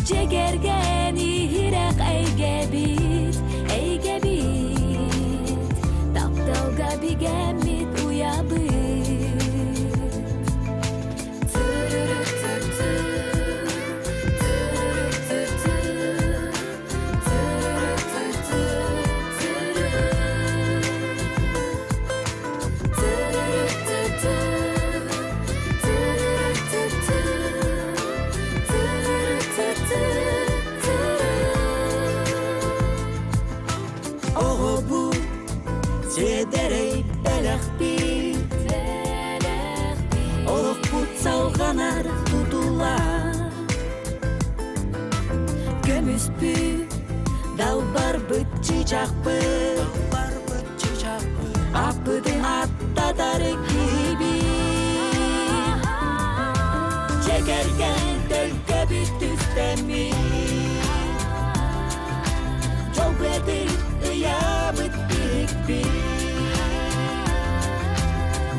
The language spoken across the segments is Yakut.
Дьиэ кэргэн иһирэх эйгэбит, эйгэбит, тапталга бигэммит уйабыт. Оҕобут сиэдэрэй бэлэхпит Олохпут салҕанар тутула Көмүспүт далбарбыт чыычаахпыт Аппытын аттатар киһибит Дьэ кэргэн төлкөбүт түстэммит Дьол быатын ыйаабыт биһикпит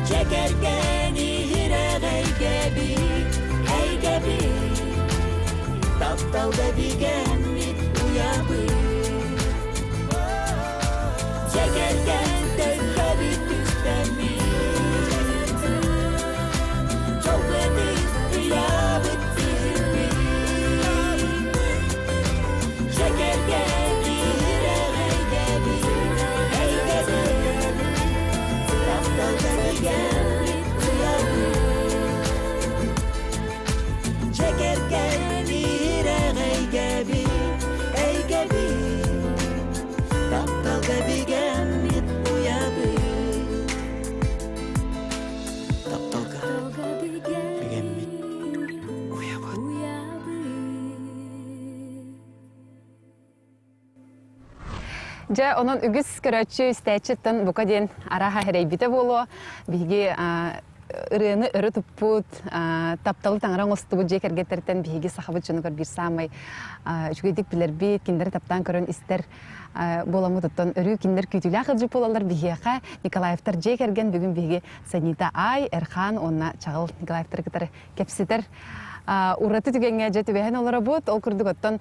Дьэ кэргэн иһирэх эйгэбит, эйгэбит Тапталга бигэммит уйабыт Дьэ кэргэн төлкөбүт түстэммит Дьол быатын ыйаабыт биһикпит Дьэ кэргэн иһирэх эйгэбит, эйгэбит Тапталга бигэммит уйабыт Дьэ кэргэн иһирэх эйгэбит, эйгэбит Тапталга бигэммит уйабыт Тапталга бигэммит уйабыт Дьэ, онон үгүс көрөөччү, истээччиттэн бука диэн арааһа эрэйбитэ буолуо. Биһиги ырыаны өрө туппут, тапталы таҥара оҥостубут дьиэ кэргэттэртэн биһиги сахабыт дьонугар биир саамай үчүгэйдик билэрбит, кинилэри таптаан көрөн истэр буоламмыт оттон өрүү кинилэр күүтүүлээх ыалдьыт буолаллар биһиэхэ Николаевтар дьиэ кэргэн бүгүн биһиги Санита Ай, Эрхан уонна Чаҕыл Николаевтары кытары кэпсэтэр ураты түгэҥҥэ дьэ түбэһэн олоробут. Ол курдук оттон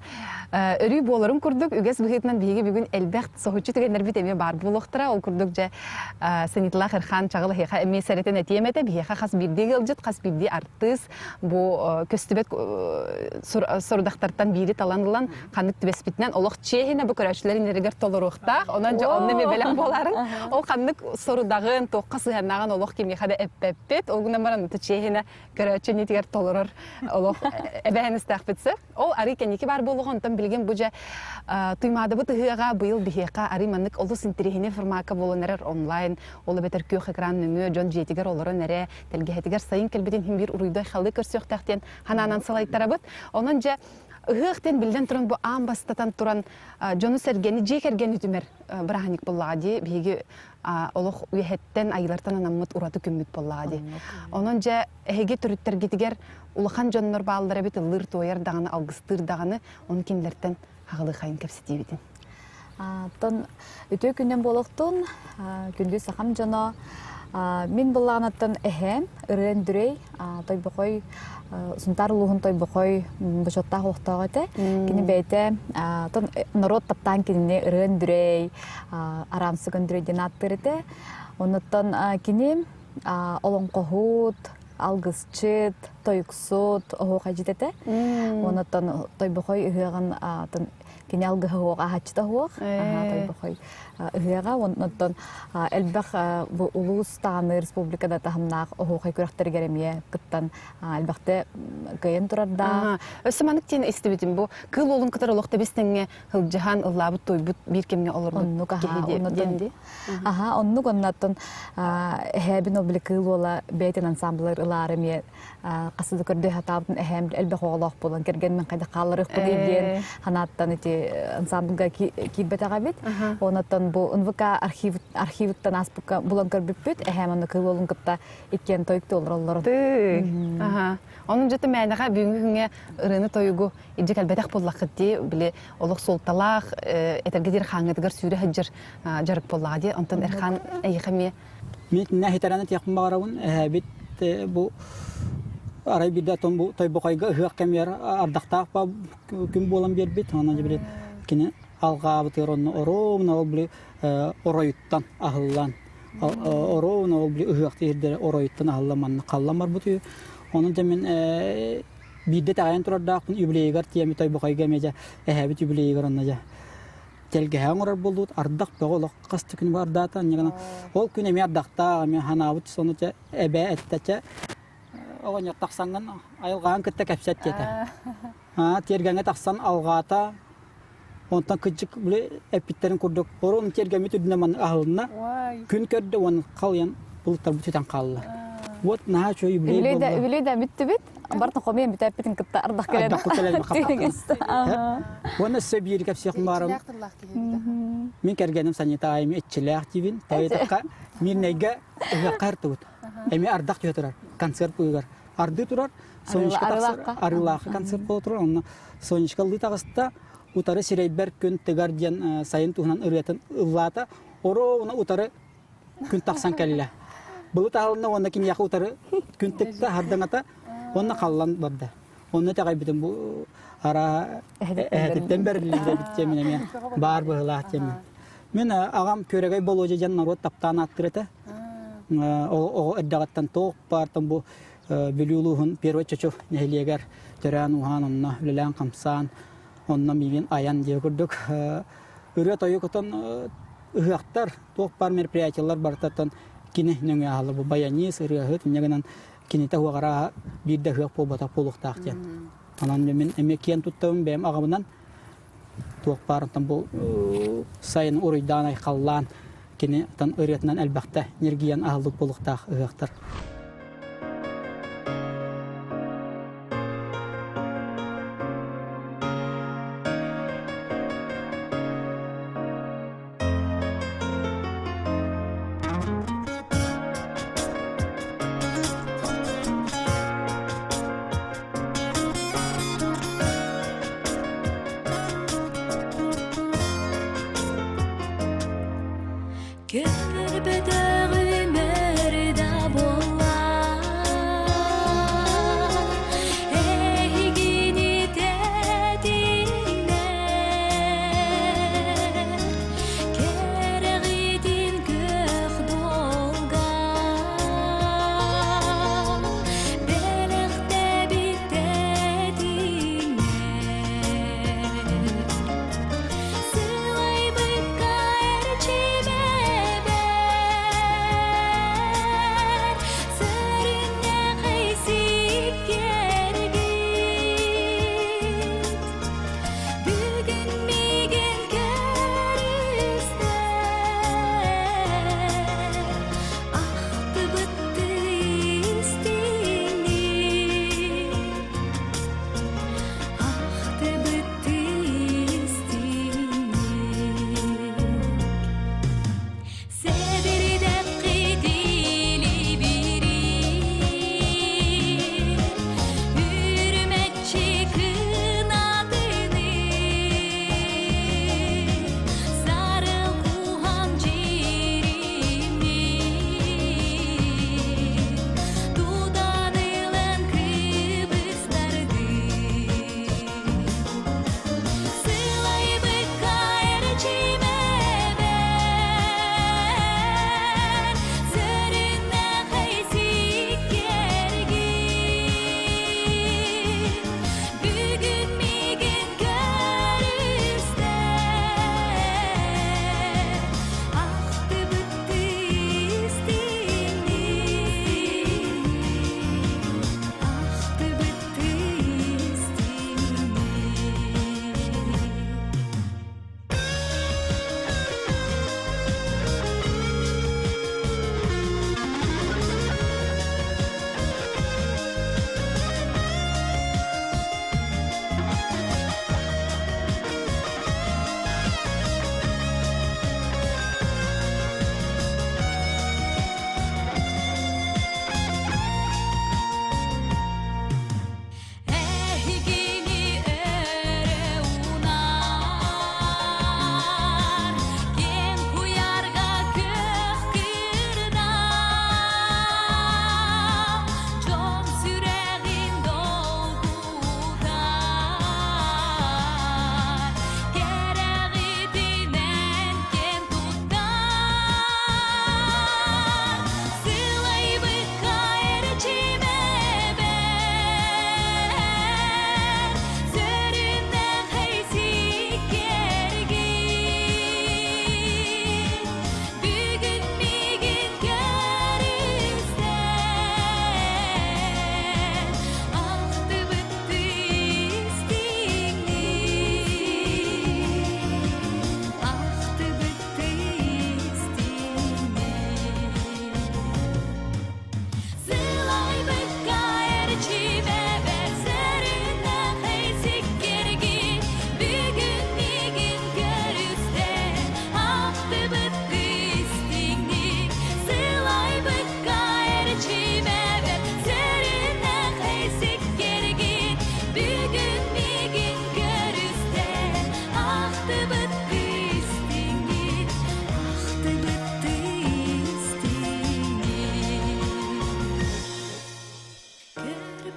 өрүү буоларын курдук үгэс быһыытынан биһиги бүгүн элбэх соһуччу түгэннэрбит эмиэ баар буолуохтара. Ол курдук дьэ Саниталаах Эрхан Чаҕыл эһиэхэ эмиэ сэрэтэн этиэм этэ. Биһиэхэ хас биирдии ыалдьыт, хас биирдии артыыс бу көстүбэт сорудахтартан биири талан ылан ханнык түбэспитинэн олох чиэһинэ бу көрөөччүлэр иннилэригэр толоруохтаах. Онон дьэ онно эмиэ бэлэм буоларын. Ол ханнык сорудаҕын, туохха сыһыаннааҕын олох кимиэхэ да эппэппит. Ол гынан баран чиэһинэ көрөөччү иннитигэр толорор олох эбээһинэстээхпит сөп. Ол арый кэнники баар буолуоҕа, онтон билигин бу дьэ Туймаадабыт ыһыаҕа быйыл биһиэхэ арый маннык олус интэриэһинэй формакка буолан эрэр онлайн, ол эбэтэр күөх экран нөҥүө дьон дьиэтигэр олорон эрэ тэлгэһэтигэр сайын кэлбитин иһин биир уруйдай халыы көрсүөхтээх диэн ханаанан салайтарабыт. Онон дьэ ыһыах диэн биллэн туран бу аан бастатан туран дьону-сэргэни дьиэ кэргэни түмэр бырааһынньык буоллаҕа дии биһиги олох үөһэттэн айыылартан анаммыт ураты күммүт буоллаҕа дии. Онон дьэ эһиги төрүттэргитигэр улахан дьоннор бааллар эбит ыллыыр-туойар даҕаны, алгыстыыр даҕаны, ону кинилэртэн хаҕылыхайын кэпсэтиибитин. Оттон үтүө күнүн буолуохтун, күндү сахам дьоно. Мин былаанаттан эһээм Ырыа Өндүрэй Тойбохой Сунтаар улууһун Тойбохой бочуоттаах олохтооҕо этэ. Кини бэйэтэ норуот таптаан кинини Ырыа Өндүрэй, Араамсык Өндүрэй диэн ааттыыр этэ. Оннуттан кини олоҥхоһут, алгысчыт, тойуксут, оһуохайдьыт этэ. Оннуттан Тойбохой ыһыаҕын кини алгыһа суох аһааччыта суох Тойбохой ыһыаҕа онтон элбэх бу улуус даҕаны республика да таһымнаах оһуохай күрэхтэригэр эмиэ кыттан элбэхтэ кыайан турардаах Өссө маннык диэн истибитим бу кыыл уолун кытары олох тэбис-тэҥҥэ сылдьыһан ыллаабыт туойбут биир кэмҥэ олорбут оннук киһи диэн дии Аха оннук оннаттан эһээбин ол били кыыл уола бэйэтин ансамблар ылаары эмиэ хас да көрдөй сатаабытын эһээм элбэх оҕолоох буолан кэргэммин хайдах хаалларыахпыный диэн ханааттан ити ансамблга киирбэтэх эбит. Онуттан бу НВК архивыттан ааспыкка булан көрбүппүт. Эһээм онно кыыл уолун кытта иккиэн тойуктуу олороллорун. Аха. Онун дьэ мээнэҕэ бүгүҥҥү күҥҥэ ырыаны тойугу илдьэ кэлбэтэх буоллаххыт дии били олох суолталаах этэргэ диэри хааҥҥытыгар сүүрэ сылдьар дьарык буоллаҕа дии. Онтон Эрхан эйиэхэ эмиэ Мин итиннэ хитэрэн этиэхпин баҕарабын. Эһээбит бу Арай биирдэ Тойбохойго ыһыах кэмигэр ардахтаах күн буолан биэрбит. Онон били кини алҕаабытыгар онно оруобуна ол били оройуттан аһыллан оруобуна ол били ыһыахтыы сирдэрэ оройуттан аһыллан манна халлан барбыт үһү. Онон дьэ мин биирдэ итэҕэйэн турардаахпын юбилейыгар тиийэммит Тойбохойго эмиэ дьэ эһээбит юбилейыгар онно дьэ тэлгэһэ оҥорор буоллубут ардах бөҕө олох хас да күн ардаата анньыгына ол күн эмиэ ардахтаах эмиэ ханаабыт сону чэ эбээ эттэ чэ оҕонньор тахсаҥҥын айылҕаҕын кытта кэпсэт диэтэ тиэргэҥҥэ тахсан алҕаата онтон кыдьык били эппиттэрин курдук орон тиэргэммит үрдүнэн маннык аһылынна күн көрдө уонна халыйан былыттарбыт сүтэн хаалла вот наһаа үчүгэй юбилей буолла Үбүлүй да бүттүбүт. Бартын хомуйан бүтэппитин кытта ардах кэлэн. Ардах кэлэн Уонна өссө биир кэпсиэх баарым. Мин кэргэним санитайым иччилээх диибин. Тойтахха Мирнэйгэ ыһыахха артыбыт. Эми ардах түһэ турар концерт быыгар. Арды турар Сонечка тахсар Арыылаахха концерт буола турар. Онно Сонечка ыллыы таҕыста. Утары сирэйбэр күн тыгар диэн сайын туһунан ырыатын ыллаата. Оруобуна утары күн тахсан кэллэ. Былыт аһылынна уонна киниэхэ утары күн тыкта хардаҥата уонна халлан барда. Онно итэҕэйбитим бу араа эһэтиттэн бэриллибит эбит диэмин эмиэ баар быһыылаах диэмин. Мин аҕам Күөрэгэй Болуодьа диэн норуот таптаан ааттыыр этэ. Оҕо эрдэҕиттэн туох баартан бу Бүлүү улууһун Первый Чочу нэһилиэгэр төрөөн-ууһаан онно үлэлээн-хамсаан онно миигин айан диэ курдук ырыа-тойук отон ыһыахтар туох баар мероприятиелар барытаттан кини нөҥүө аһаллар бу баянист ырыаһыт инньэ гынан кинитэ уоҕара биир да ыһыах буолбатах буолуохтаах диэн онон мин эмиэ киэн туттабын бэйэм аҕабынан туох баарыттан бу сайын уруйдаан айхаллаан кини тан ырыатынан элбэхтэ ньиргийэн аһыллык буолуохтаах ыһыахтар. Көрбөтөҕүм өр да буолла.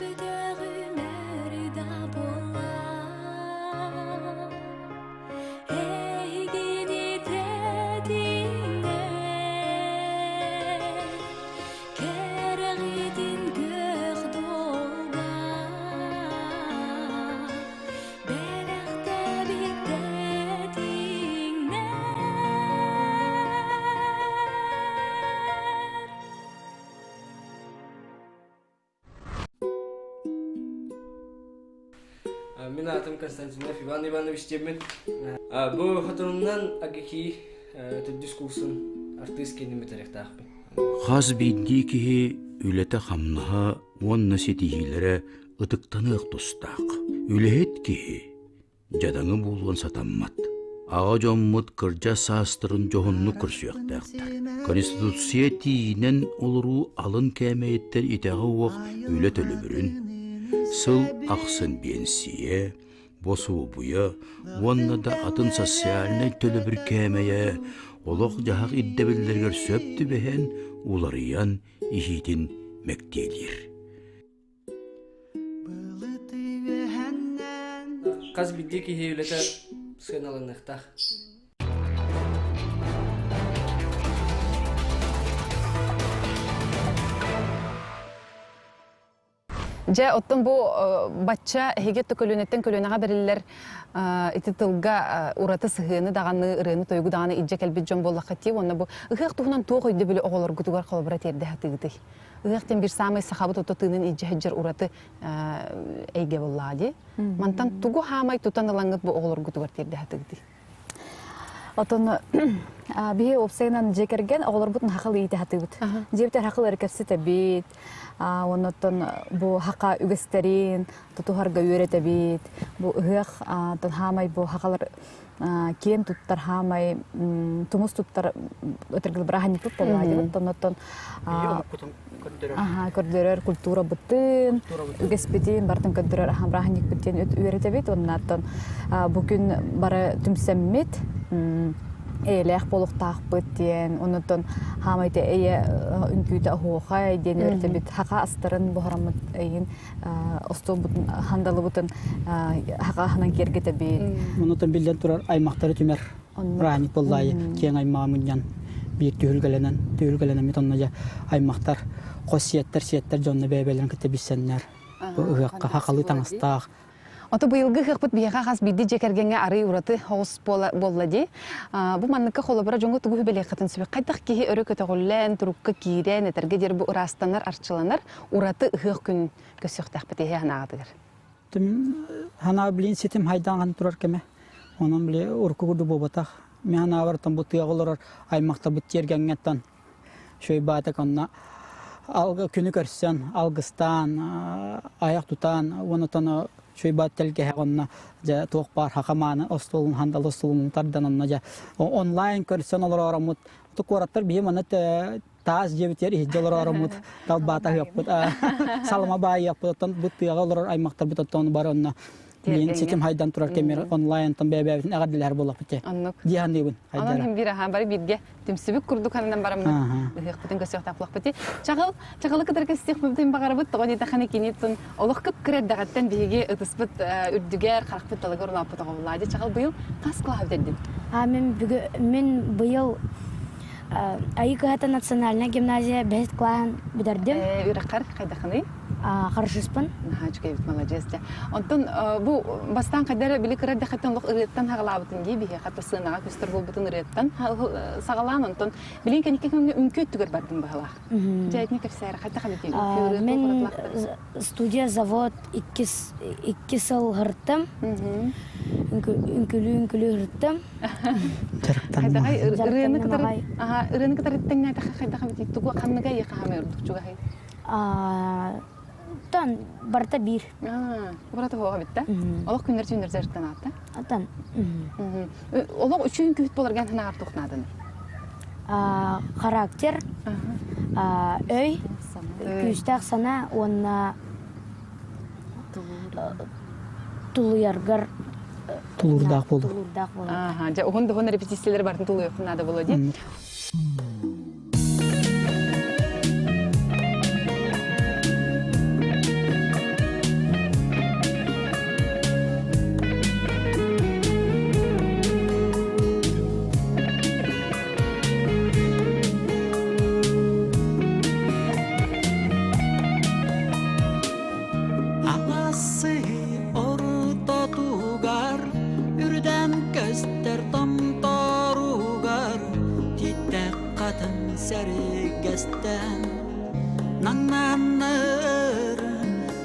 Көрбөтөҕүм да буолла Эһигини тэтиҥнэр Кэрэҕитин көх долга Бэлэхтэбит тэтиҥнэр Мин аатым Константинов Иван Иванович диэммин. Бу хотонунан АГКИ төрдүс курсун артыыс киинин бүтэрихтаахпын. Хас биирдии киһи үлэтэ-хамнаһа уонна ситиһиилэрэ ытыктаныах тустаах. Үлэһит киһи дьадаҥы буолуон сатаммат. Аҕа дьоммут кырдьа саастарын дьоһуннук көрсүөхтээхтэр. Конституция тиийинэн олоруу алын кээмэйиттэн итэҕэ уох үлэ төлөбүрүн, сыл ахсын биэнсийэ, босуобуйа уонна да атын социальнай төлөбүр кээмэйэ олох-дьаһах ирдэбиллэригэр сөп түбэһэн уларыйан иһиитин мэктиэлиир. Хас биирдии киһи үлэтэ сыаналаныахтаах. Дьэ, оттон бу бачча эһиги көлүөнэттэн көлүөнэҕэ бэриллэр ити тылга ураты сыһыаны даҕаны, ырыаны-тойугу даҕаны илдьэ кэлбит дьон буоллахха дии уонна бу ыһыах туһунан туох өйдөбүлү оҕолоргутугар холобура тиэрдэ сатыыгытый? Ыһыах диэн биир саамай сахабыт ото тыынын илдьэ сылдьар ураты эйгэ буоллаҕа дии. Мантан тугу хаамай тутан ылаҥҥыт бу оҕолоргутугар тиэрдэ сатыыгытый? Отон биһи уопсайынан дьиэ кэргэн оҕолорбутун хахал иитэ сатыыбыт. Дьиэбитигэр хахал эрэ кэпсэтэбит. Оннуттан бу хака үгэстэрин тутуһарга үөрэтэбит. Бу ыһыах хаамай бу хахалар киэн туттар хаамай тумус туттар өтөргүл бырааһынньыкпыт буолла оннуттан көрдөрөр культурабытын үгэспитин барытын көрдөрөр бырааһынньыкпыт диэн үөрэтэбит оннуттан бу күн бары түмсэммит эйэлээх буолуохтаахпыт диэн оннуттан хаамай эйэ үҥкүүтэ оһуохай диэн үөрэтэбит хака астарын буһараммыт эйин остуолбутун хандалыбытын хаҕааһынан киэргэтэбит. Онутан биллэн турар аймахтары түмэр бырааһынньык буоллаайы киэҥ аймаҕа мунньан биир түһүлгэлэнэн түһүлгэлэнэммит онно дьэ аймахтар хос сиэттэр сиэттэр дьонно бэйэ-бэйэлэрин кытта билсэннэр бу ыһыахха хахалыы таҥастаах Ото быйылгы ыһыахпыт биһиэхэ хас биирдии дьиэ кэргэҥҥэ арый ураты оҕус буолла дии. Бу манныкка холобура дьоҥҥо тугу сүбэлиэххитин сөбүй? Хайдах киһи өрө көтөҕүллэн, турукка киирэн, этэргэ диэри бу ыраастанар, арчыланар ураты ыһыах күн көссүөхтээхпит иһи ханаҕытыгар. Ханаа билин ситим хайдаан турар кэмэ. Онон били урукку курдук буолбатах. Мен ханаабар бу тыаҕа олорор аймахтарбыт тиэргэҥҥэттэн шөйбаатак онно алга күнү көрсөн, алгыстаан, айах тутаан, уонна шөйбаат тэлгэһэ онно дьэ туох баар хахамааны остуолун хандал остуолун тардан онно дьэ онлайн көрсөн олороороммут куораттар биһи манна таас дьиэбитигэр иһирдьэ олороороммут талбаата ыһыаппыт салама баайыахпыт оттон бу тыаҕа олорор аймахтарбыт оттон бары онно Билин ситим хайдан турар кэмир онлайнтан бэйэ-бэйэбитин эҕэрдэлэһэр буоллахпыт дии. Оннук. Дии саныыбын. Онон иһин биир аха бары бииргэ түмсүбүт курдук ханынан бараммыт ыһыахпытын көсүөхтээх буоллахпыт. Чаҕыл, чаҕылы кытары кэстиэхпитин баҕарабыт. Тоҕо диэтэххинэ киниттэн олох кып-кыра эрдэҕиттэн биһиги ытыспыт үрдүгэр, харахпыт далыгар улааппыт оҕо буолла. Чаҕыл быйыл хас кылааһы бүтэрдин? Мин мин быйыл Айыы кыһата национальная гимназия бэһис кылааһын бүтэрдим. Үөрэххэр хайдахыный? Хорошиспын. Наһаа үчүгэй маладьыас дьэ. Онтон бу бастаан хайда эрэ били кыра эрдэхиттэн олох ырыаттан хаҕалаабытын дии биһиэхэ то сыанаҕа көстөр буолбутун ырыаттан саҕалаан онтон билин кэнники күҥҥэ үҥкүү өттүгэр бардым быһылаах. Дьэ итини кэпсээр хайдах эбитий үҥкүү Мин студия завод иккис икки сыл һыртым. Үҥкүлүү үҥкүлүү һыртым. Хайдаҕай ырыаны кытары ырыаны кытары тэҥнээтэххэ хайдах эбитий тугу ханныга эйиэхэ хаамай ордук чугаһый? Тон барыта биир. Барыта хоҕо битта. Олох күннэр түүннэр дьарыктанаатта. Отон. Олох үчүн күһүт боларган ханаар тухнаадын. Характер, өй, күүстээх санаа уонна тулуйаргар тулуурдаах болу. Тулуурдаах болу. Дьэ уһун дуһун репетициялар бартын тулуйуоххун наада боло дии. сэргэстэн Наҥнааннар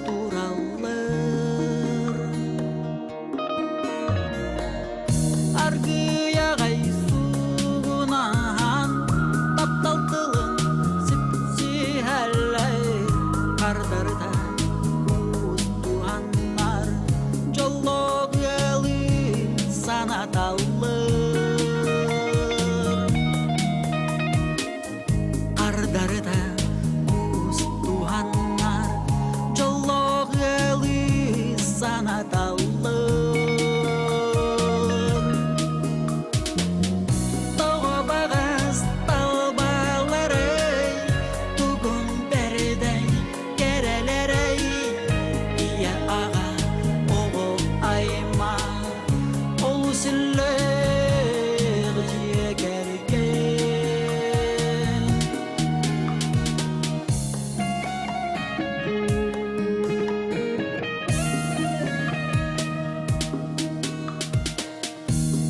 тураллар Аргыйаҕай суугунаһан таптал тылын сипсиһэллэр Хардарыта куустуһаннар дьоллоох ыалы санаталлар Хардарыта куустуһаннар дьоллоох ыалы санаталлар Тоҕо баҕас талбаларый тугун бэрдэй кэрэлэрэй ийэ аҕа оҕо аймах олус иллээх дьиэ кэргэн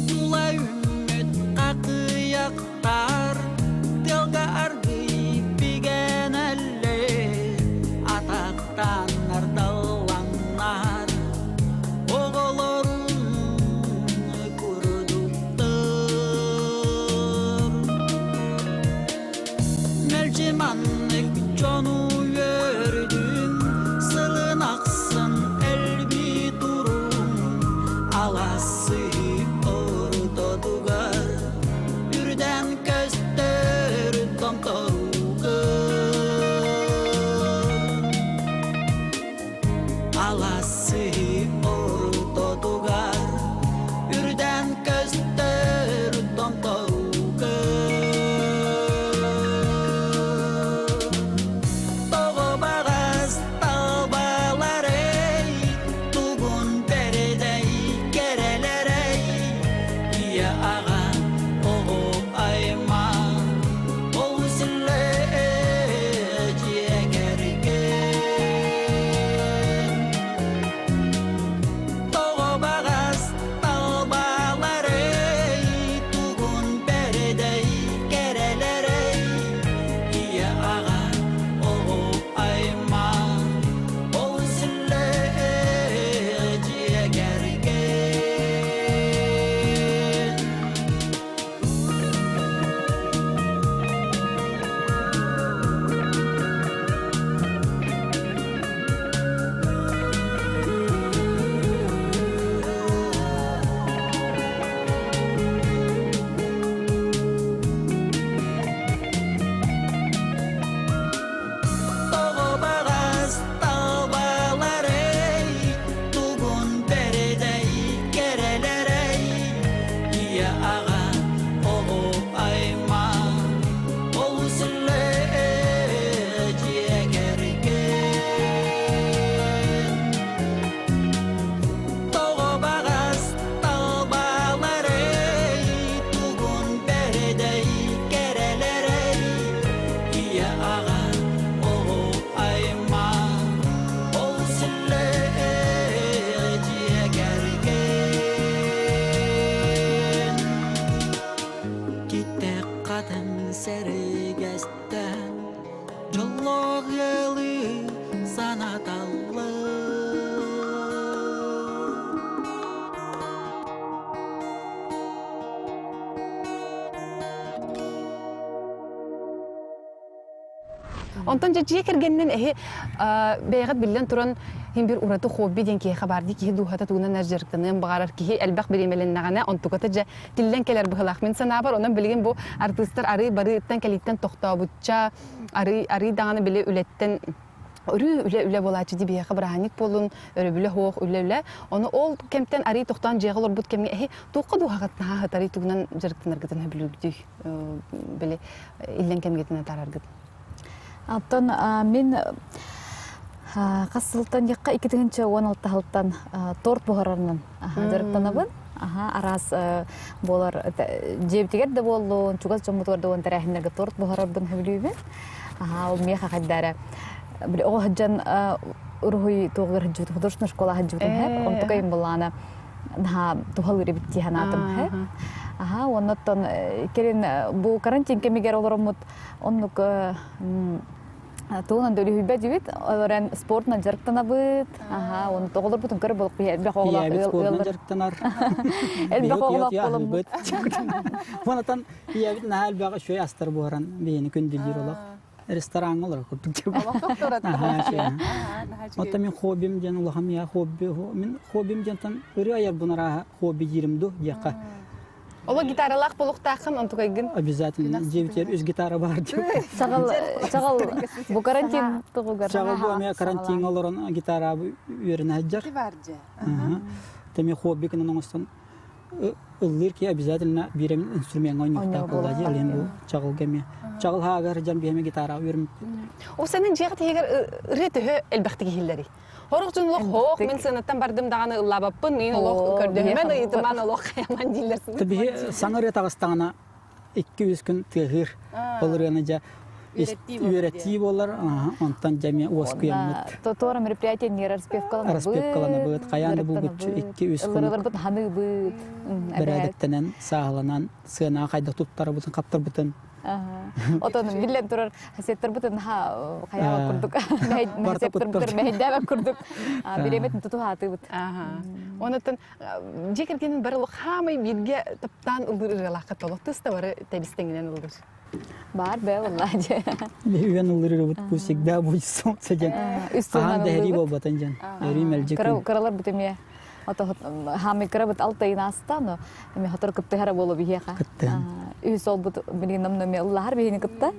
Тула үүммүт хатыйахтар тыалга аргый бигэнэллэр атахтаннар далланнар оҕолорун курдуктар Мэлдьи маннык дьону үөрдүм, сылын ахсын элбии турум, алассыы ортотугар үрдэн көстөр томторугар. Алассыы ортотугар үрдэн көстөр томторугар. Тоҕо баҕас талбаларый, тугун бэрдэй кэрэлэрэй, ийэ аҕа оҕо аймах олус дьиэ кэргэн. Тоҕо баҕас талбаларый, тугун бэрдэй кэрэлэрэй, ийэ аҕа оҕо аймах олус дьиэ кэргэн. Тоҕо баҕас талбаларый, тугун бэрдэй кэрэлэрэй, ийэ аҕа оҕо аймах олус дьиэ кэргэн. Тоҕо баҕас талбаларый, тугун бэрдэй кэрэлэрэй, ийэ аҕа оҕо аймах олус дьиэ кэргэн. Киттэх хатын сэргэстэн дьоллоох ыалы санаталлар. Онтон дьэ дьиэ кэргэнинэн эһи бэйэҕит биллэн туран иһин бир ураты хобби диэн киһиэхэ баар дии киһи дууһата тугунан эр дьарыктаныан баҕарар киһи элбэх бириэмэлэннэҕинэ онтуката дьэ тиллэн кэлэр быһылаах мин санаабар онон билигин бу артыыстар арыы барыыттан кэлииттэн тохтообучча арыы арыы даҕаны били үлэттэн өрүү үлэ үлэ буолааччы дии биһиэхэ бырааһынньык буоллун өрөбүлэ суох үлэ үлэ ону ол кэмтэн арыы тохтоон дьиэҕэ олорбут кэмҥэ эһи туохха дууһаҕыт наһаа сытарый тугунан дьарыктанаргытын сөбүлүүгүтүй били иллэҥ кэмгитин атаараргыт Оттон мин хас сылтан диэххэ 2016 сылтан торт буһарарынан дьарыктанабын. Араас буолар дьиэбитигэр да буоллун, чугас дьоммутугар да буоллун тэрээһиннэргэ торт буһарарбын сөбүлүүбүн. Ол миэхэ хайдара били оҕо сылдьан уруһуй туоҕугар сылдьыбытым, художественная школа сылдьыбытым иһэр. Онтукайым былаана наһаа туһалыыр эбит дии санаатым иһэр. Аха, оннуттан кэлин бу карантин кэмигэр олороммут оннук тугунан да үлүһүйбэт дибит. Олорон спортунан дьарыктанабыт. Аха, оны оҕолорбутун көрө болук элбэх оҕолоох Ийэбит спордунан дьарыктанар. Элбэх оҕолоох буоламмыт. Онотон ийэбит наһаа элбэх үчүгэй астар буһаран биһини күндүлүүр олох. Рестораҥҥа олорор курдук. Оттон мин хоббим диэн улахан миэхэ хобби мин хоббим диэнтэн ырыа айарбын арааһа хобби диирим ду диэххэ. Оло гитаралаах болуктааххын онтукайгын. Обязательно. Дьиэбитигэр үс гитара бар дип. Чаҕыл чаҕыл бу карантин тугугар. Чаҕыл бу эмиэ карантиҥҥа олорон гитара үөрэнэ сылдьар. Бар дьэ. Тэми хобби гынан оҥостон ыллыыр киһи обязательно биир инструмеҥҥа оонньуохтаах буолла дии алиэн бу чаҕылга эмиэ. Чаҕыл хаагар дьон биһиэме гитара үөрэммиппит. Ол сенин дьиэҕит иһигэр ырыа төһө элбэхтик иһиллэрий? Хорох дьон олох хоох мин сыанаттан бардым даҕаны ыллаабаппын, мин олох көрдөһүмэн ыйытыман олох хайаман дииллэр. Биһи саҥа ырыа таҕыстаҕына 2-3 күн тыаһыыр. Ол ырыаны дьэ үөрэтии буолар, онтон дьэ эмиэ уоскуйаммыт. Тотуора мероприятие не распевкаланабыт. Распевкаланабыт, хайаан да булгуччу 2-3 хонук. Ылырыларбыт ханыбыт. Бэрээдэктэнэн, сааһыланан, сыанаҕа хайдах туттарбытын, хаптарбытын Отон биллэн турар сеттербытын наһаа хайаабат курдук сеттербытыр мэһэйдээбэт курдук бириэмэтин тутуһаатыбыт. Онотон дьиэ кэргэнин бары хаамай бииргэ таптаан ыллыыр ырыалаахха толох тыста бары тэбис-тэҥинэн ыллыыр. Баар бээ валлаа дьэ. Үйэн ыллыыр ырыбыт бу всегда будет солнце диэн. Ахан да эрии буолбатын диэн. Эрии мэлдьи күн. Кыралар бүтүмүө Ото хаамый кырабыт алтайын ааста, но эми хотор кыттыһара буолу биһиэхэ. Кыттыһан. Үһүс олбут билигин номно ыллаһар биһини кытта.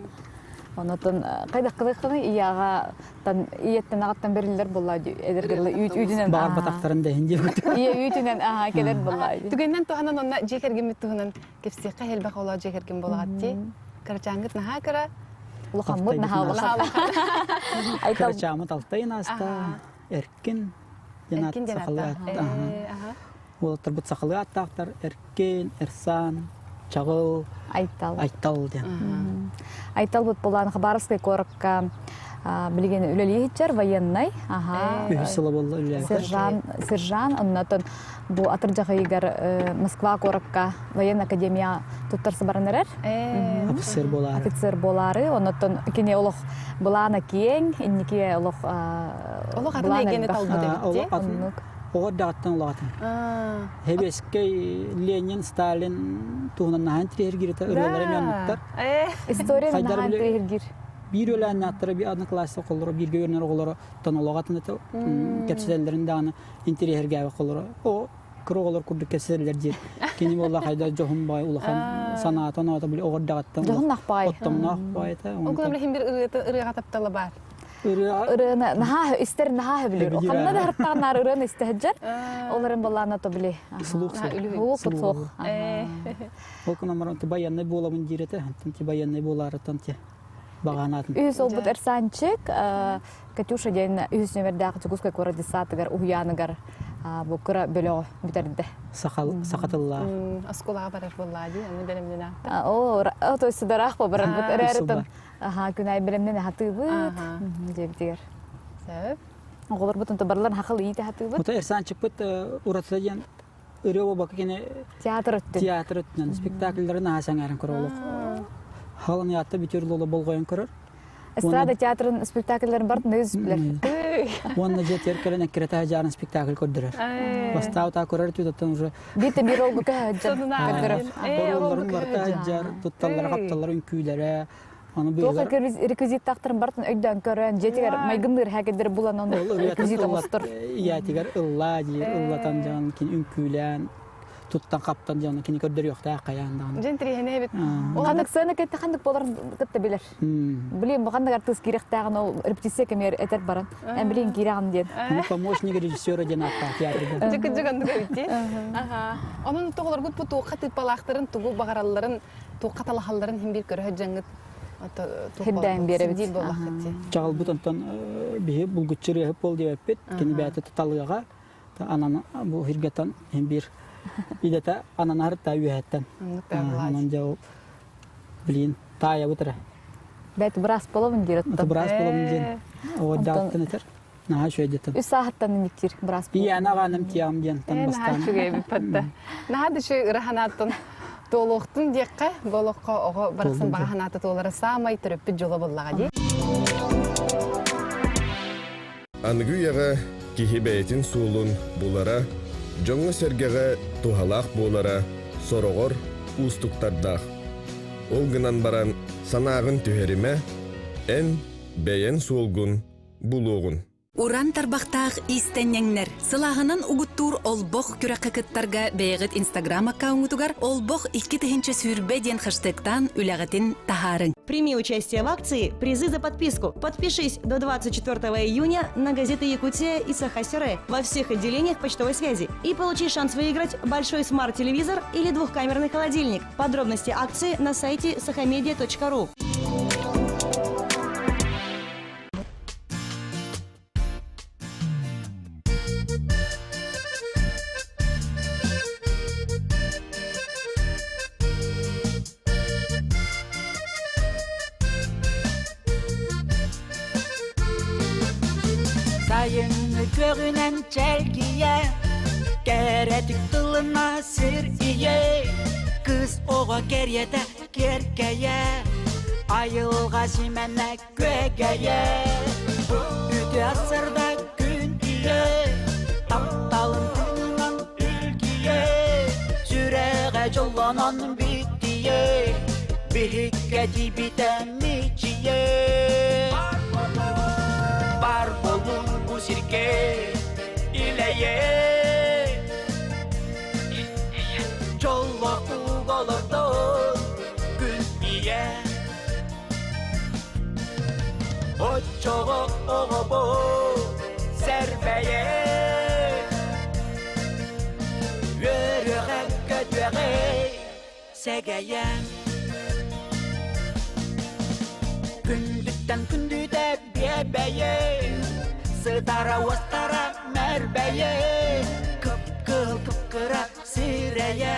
Онотон хайдах кылыххыны ияға тан ийеттен ағаттан бериллер буолла эдергерле үүт үүтүнэн Баҕар батахтарын да иһин диэбит. Ийэ үүтүнэн аха келер буолла. Түгэннэн туһанан онно дьиэ кэргэммит туһунан кэпсиэххэ элбэх оҕолоох дьиэ кэргэн буолаҕат дии. Кырачааҥҥыт наһаа кыра. Улахаммыт наһаа улахан. Кырачааммыт алтайын ааста. Эркин Эркин диэн сахалыы ааттаах. Уолаттарбыт сахалыы ааттаахтар Эркин, Эрсан, Чаҕыл, Айтал. Айтал диэн. Айталбыт булаан Хабаровскай куоракка билигин үлэлии сылдьар военнай. Аха. Үһүс сыла буолла үлэлээбитэ. Сержан, сержан оннотон бу атырдьах ыйыгар Москва куоракка военная академия туттарса баран эрэр. Офицер буолаары. Офицер буолаары. Оннотон кини олох былаана киэҥ, инники олох Олох атын эйгэни талбыт эбит Оннук. Оҕо даҕаттан улаҕатын. Хэбиэскэй Ленин, Сталин туһунан наһаан тириһиргиритэ ырыалара эмиэ оннуктар. История наһаан тириһиргир. Биир өлөөннөөхтөрө, биир одноклассник оҕолоро, бииргэ үөрэнэр оҕолоро тон олоҕатын кэпсэтэллэрин даҕаны интириэһиргээбэт оҕолоро. О кыра оҕолор курдук кэпсэтэллэр диир. Кини буолла хайда дьоһун баай улахан санаата оноото били оҕор даҕаттан Дьоһун баай. Оттомноох баайта. Ол курдук иһин бир ырыаға таптала бар. Ырыа Ырыаны наһаа истэр наһаа сөбүлүүр. Ханна да хартааннаар ырыаны истэ сылдьар. Оларын балаана то били. Слух Слух слух. Ол кунан баран байыаннай буолабын диир этэ. Антон байыаннай буолаарыттан те баганаатын. Үһүс олбут Эрсанчик Катюша диэн үһүс нүмердээх Дьокуускай куорат детсадыгар уһуйааныгар бу кыра бөлөҕү бүтэрдэ. Саха тыллаах. Оскуолаҕа барар буоллаа дии, аны бэлэмнэнэ. Оо, то есть судараах бу барарбыт эрээритэн аха күн аайы бэлэмнэнэ хатыыбыт диэбитигэр. Сөп. Оҕолорбут барыларын хахыл иитэ хатыыбыт. Ото Эрсанчикпыт уратыта диэн ырыа буолбакка кини театр өттүн театр өттүнэн спектакльлары наһаа сэҥээрэн көрөр олох. Халан ятта бүтүр лоло болҕойон көрөр. Эстрада театрын спектакльларын бартын өз билер. Уонна дьэ тиэр кэлэн эккирэтэ жаарын спектакль көрдөрөр. Бастаабыта көрөр түтаттан уже Биир биир олгу көһөджөр. Көрдөрөр. Оруолларын барыта сылдьар, тутталлара, хапталлара, үҥкүүлэрэ. Аны Туох реквизиттаахтарын бартын өйдөөн көрөн, дьиэтигэр майгынныыр хээкэддэр булан ону реквизит оҥостор. Ийэтигэр ыллаа диир, ыллатан дьон кини үҥкүүлээн туттан хаптан дьону кини көрдөрүөхтээх хайаан даҕаны. Дьин тириһинэ эбит. Ханнык сцена кэтте ханнык болар кытта билэр. Блин, бу ханнык артыыс киирэхтээҕин ол репетиция кэмигэр этэр баран. Эн билин киирэҕин диэн. Помощник режиссера диэн ааттаах театрга. Дьык-дьык оннук эбит дии. Аха. Онон тоҕолоргут бу туохха тыыппалаахтарын, тугу баҕаралларын, туохха талаһалларын иһин биир көрө дьаҥҥыт Хирдээн биэрэбит. Диир буоллаххыт дии. Чаҕылбыт онтон биһи булгуччу ырыаһыт буол диэбэппит. Кини бэйэтэ талыаҕа анан бу хиргэтэн иһин биир идэтэ ананар та үөһэттэн. Онон дьэ ол билин таайабыт эрэ. Бэт быраас болобун диир оттон. Быраас болобун диэн оҕордааттан этэр. Наһаа үчүгэйдетен. Үс сааһыттан иниктир быраас Ияна аҕаным тиям диэн тан Наһаа бастаан. үчүгэй эбит батта. Наһаа да үчүгэй ыра санааттан. Туолуохтун диэххэ, бу олоххо оҕо барахсан баҕа санаата туолара саамай төрөппүт дьоло буоллаҕа дии. Аныгы үйэҕэ киһи бэйэтин суолун булара, дьоҥҥо-сэргэҕэ туһалаах буолара сороҕор уустуктардаах. Ол гынан баран санааҕын түһэримэ, эн бэйэн суолгун булуоҕун. Уран тарбахтаах иистэнньэҥнэр сылааһынан угуттуур олбох күрэххэ кыттарга бэйэҕит инстаграм-аккауҥҥутугар олбох 2020 диэн хэштегтаан үлэҕитин таһаарыҥ. Прими участие в акции «Призы за подписку». Подпишись до 24 июня на газеты «Якутия» и «Сахасеры» во всех отделениях почтовой связи и получи шанс выиграть большой смарт-телевизор или двухкамерный холодильник. Подробности акции на сайте sahamedia.ru. Сайыҥҥы көҕүнэн чэлгийэ, кэрэтик тылына сир ийэ, кыыс оҕо кэриэтэ киэркэйэ, айылҕа симэнэ күөгэйэ үтүө сырда күн ийэ тапталын тыынынан илгийэ сүрэҕэ дьоллонон биттийэ биһиккэ тиийбитэ мичийэ бар болун бу сиргэ илэйэ дьоллоох олордон күн ийэ Оччоҕо оҕобут сэрбэйэ Үөрүөҕэ көтүөҕэ сэгэйэ Күндүттэн күндүтэ биэбэйэ Сытара уостара мэрбэйэ Кып-кыһыл кып-кыра сирэйэ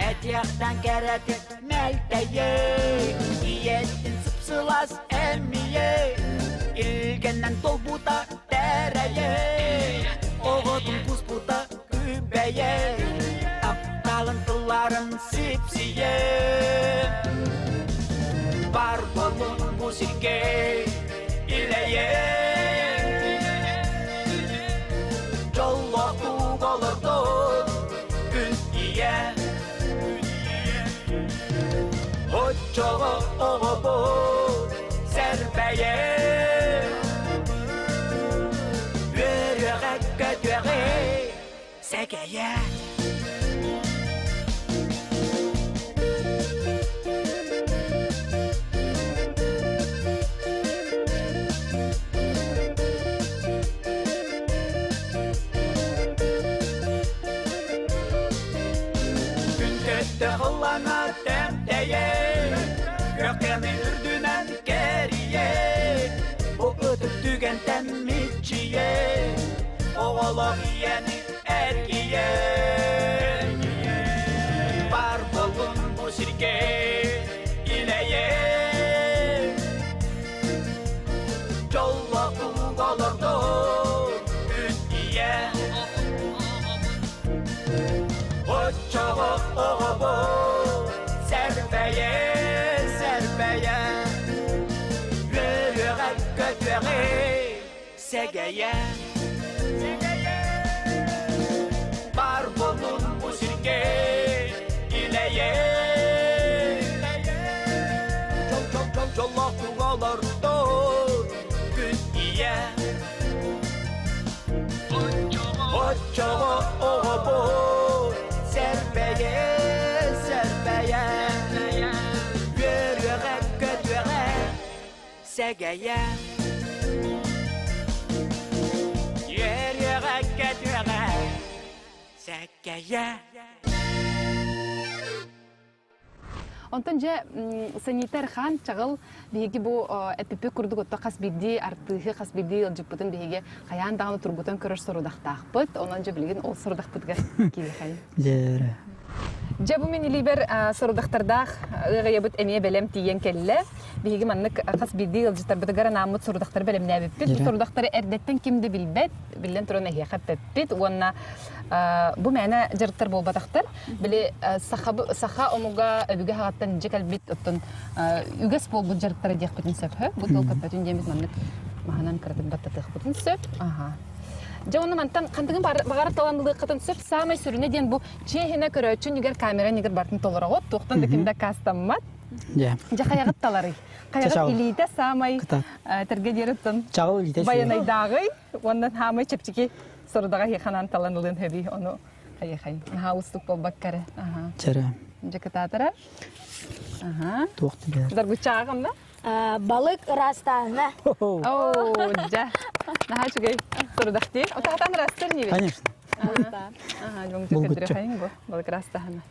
Этиэхтэн кэрэтик мэлтэйэ Ийэтин сып-сылаас эмиэ Илгэнэн толбута тэрэйэ Оҕотун куспута күбэйэ Тапталын тылларын сипсийэ Бар болун бу сиргэ илэйэ Дьоллоохтук олордун күн ийэ Оччоҕо оҕобут сэрбэйэ Үөрүөҕэ көтүөҕэ сэгэйэ Күн көттө ыллана тэмтэйэ, Күөхтэни үрдүнэн кэрийэ, Бу ытык түгэнтэн мичийэ, Оҕолор ийэни эргийэ. Бар болун бу сиргэ илэйэ, Дьоллоох олордун күн ийэ. Оччоҕо оҕобут сэрбэйэ, сэрбэйэ, Үөрүөҕэ көтүөҕэ сэгэйэ. Бар болун бу сиргэ илэйэ. Дьоллоох олордун күн ийэ. Оччоҕо оҕобут сэрбэйэ, сэрбэйэ, үөрүөҕэ, көтүөҕэ, сэгэйэ. Үөрүөҕэ, көтүөҕэ, сэгэйэ. Онтон дьэ санитар хаан чаҕыл биһиги бу эпипи курдук отто хас биирдии артыыһы хас биирдии ыалдьыппытын биһиги хайаан даҕаны тургутан көрөр сорудахтаахпыт. Онон дьэ билигин ол сорудахпытыгар киириэхэйин. Дьэ. Дьэ бу мин илиибэр сорудахтардаах ыаҕайабыт эмиэ бэлэм тиийэн кэллэ. Биһиги маннык хас биирдии ыалдьыттарбытыгар анааммыт сорудахтары бэлэмнээбиппит. Бу сорудахтары эрдэттэн ким да билбэт, биллэн туран эһиэхэ эппэппит уонна бу мээнэ дьарыктар буолбатахтар. Били саха, саха омуга өбүгэ хаҕаттан дьэ кэлбит оттон үгэс буолбут дьарыктара диэхпитин сөп. Бу тыл көппөтүн диэммит маннык маһынан кыратык баттатыахпытын сөп. Аха. Дьэ онно мантан хантыгын баҕар талан ылыаххытын сөп. Саамай сүрүнэ диэн бу чиэһинэ көрөөччү нигер камера нигер бартын толороҕут. Туохтан да ким да аккаастаммат. Дьэ. Дьэ хайаҕыт таларый? Хайаҕыт илиитэ саамай тэргэ диэриттэн Чаҕыл илиитэ байанайдааҕый уонна саамай чэпчэки сорудаҕа ханан талан ылын хөбүй ону хайы-хай наһаа уустук буолбакка эрэ. Аха. Чэрэ. Дьэ кытаатара. Аха. Туох тигэр? Даргуччааҕым да? Балык ыраастааһына. Оо, дьэ. Наһаа үчүгэй сорудах дии. Отаатан ыраастыр нибит? Конечно. Ага, дьоҥ Булгуччу. бу балык ыраастааһына.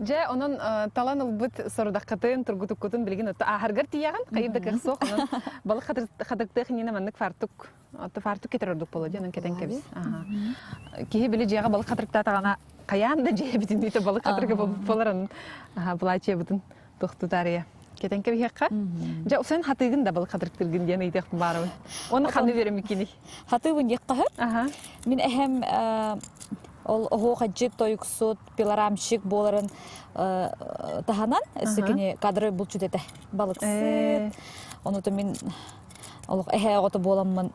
Дьэ, онон талан ылбыт сорудаххытын, тургутуккутун билигин отто ааһаргар тиийэҕин, хайыр да кыах суох, онон балык хатырыктыах иннинэ маннык фартук, отто фартук кетер ордук буолуо дии, онон кэтэн кэбис. Киһи били дьиэҕэ балык хатырыктаатаҕына, хайаан да дьиэ бүтүннүүтэ балык хатырыга буолар, онон былаачыйабытын тохтутаарыйа. Кетен кэбиһиэххэ. Дьэ, усан хатыыгын да балык хатырыктыргын диэн ыйытыахпын баарабын. Оны ханны үөрэммиккиний? Хатыыбын диэххэ Мин эһэм ол оһуохайдьыт, тойуксут, пилорамщик буоларын таһынан, өссө кини кадры булчут этэ, балыксыт. Ону мин олох эһээ оҕото буоламмын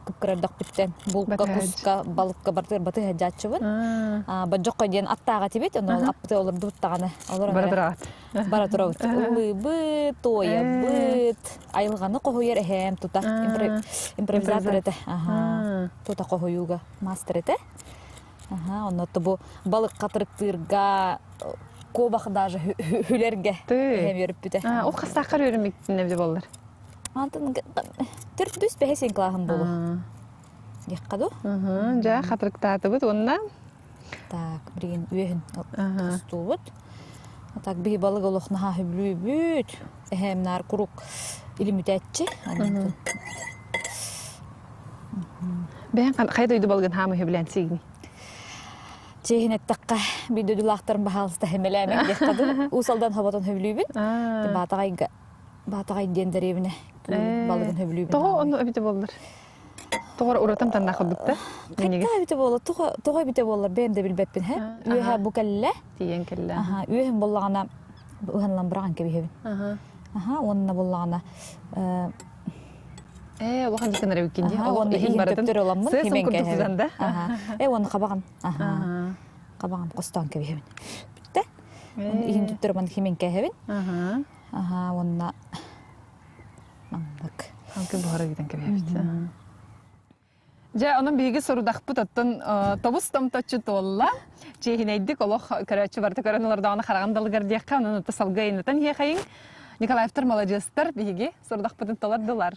кыпкырардахпыттан булка, куска, балыкка бартыгар баты сылдьааччыбын. Бадьокко диэн аттаах этибит, ону аппыты олордубут даҕаны. Бара тураҕыт. Бара турабыт. Ыллыыбыт, туойабыт, айылҕаны хоһуйар эһээм тута импровизатор этэ. Тута хоһуйууга мастер этэ. Онно бу балык хатырыктыырга куобах даже хүлэргэ эһэм үөрүппүтэ. Ол хастааххар үөрэммиттин эбит боллар? Антон төрдүс бэһис клаһым болу. Диэххэ ду? Дьэ, хатырыктаатыбыт уонна Так, билигин үөһүн тустуубут. Так, биһи балык олох наһаа сөбүлүүбүт. Эһээм наар курук илимүтээччи. Бэйэҥ хайа дойду балыгын хаамы сөбүлээн сиигиний? Чиэһин эттэххэ, биир дойдулаахтарым баһаалыста хэмэлээмэҥ диэххэ дуу. Уус Алдан хоботун сөбүлүүбүн. Баатаҕайга Баатаҕай диэн дэриэбинэ балыгын сөбүлүүбүн. Тоҕо ону эбитэ буоллар? Тоҕо уратам таннаах курдук да? Хайта эбитэ буолла, тоҕо эбитэ буоллар бэйэм да билбэппин һэ. Үөһэ бу кэллэ. Тиийэн кэллэ. Аха, үөһүм буоллаҕына ыһанлан быраҕан кэбиһэбин. Аха, уонна буоллаҕына Э, улахан дьиккэнэр эбиккин дии. Уонна иһин төптөр ыламмын химэн кэһэбин. да? Э, уонна хабаҕын. Аха. Хабаҕын хостоон кэбиһэбин. Бүттэ. Иһин төптөр ылан химэн кэһэбин. Аха, уонна маннык. Халкы буһара китэн кэбиһэбит. Дьэ, онон биһиги сорудахпыт оттон тобус томточчу туолла. Чиэһинэйдик олох көрөөччү барыта көрөн олордоҕуна хараҕын далыгар диэххэ, онон ото салгыы айаннатан иһиэхэйиҥ. Николаевтар маладьыастар биһиги сорудахпытын толордулар.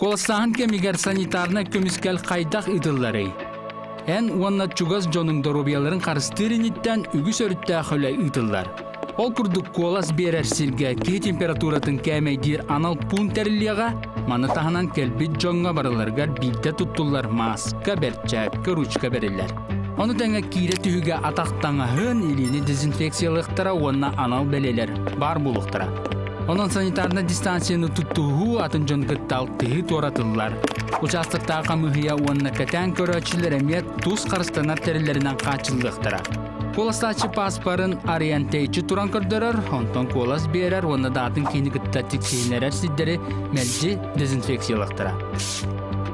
Куоластааһын кэмигэр санитарнай көмүскэл хайдах ыытылларый? Эн уонна чугас дьонуҥ доруобуйаларын харыстыыр инниттэн үгүс өрүттээх үлэ ыытыллар. Ол курдук куолас биэрэр сиргэ киһи температуратын кээмэйдиир анал пуун тэриллиэҕэ, маны таһынан кэлбит дьоҥҥо барыларыгар биирдэ туттуллар мааска, бэрчээккэ, ручка бэриллэр. Ону тэҥэ киирэ түһүгэ атах таҥаһын, илиини дезинфекциялыахтара уонна анал бэлиэлэр баар буолуохтара. Онон санитарнай дистанцияны туттуһуу атын дьон кытта алтыһыы туоратыллар. Учаастактаах хамыыһыйа уонна кэтээн көрөөччүлэр эмиэ тус харыстанар тэриллэринэн хааччыллыахтара. Куоластааччы пааспарын арыйан тэйиччи туран көрдөрөр, онтон куолас биэрэр уонна даатын киини кытта тиксиһиннэрэр сирдэри мэлдьи дезинфекциялыахтара.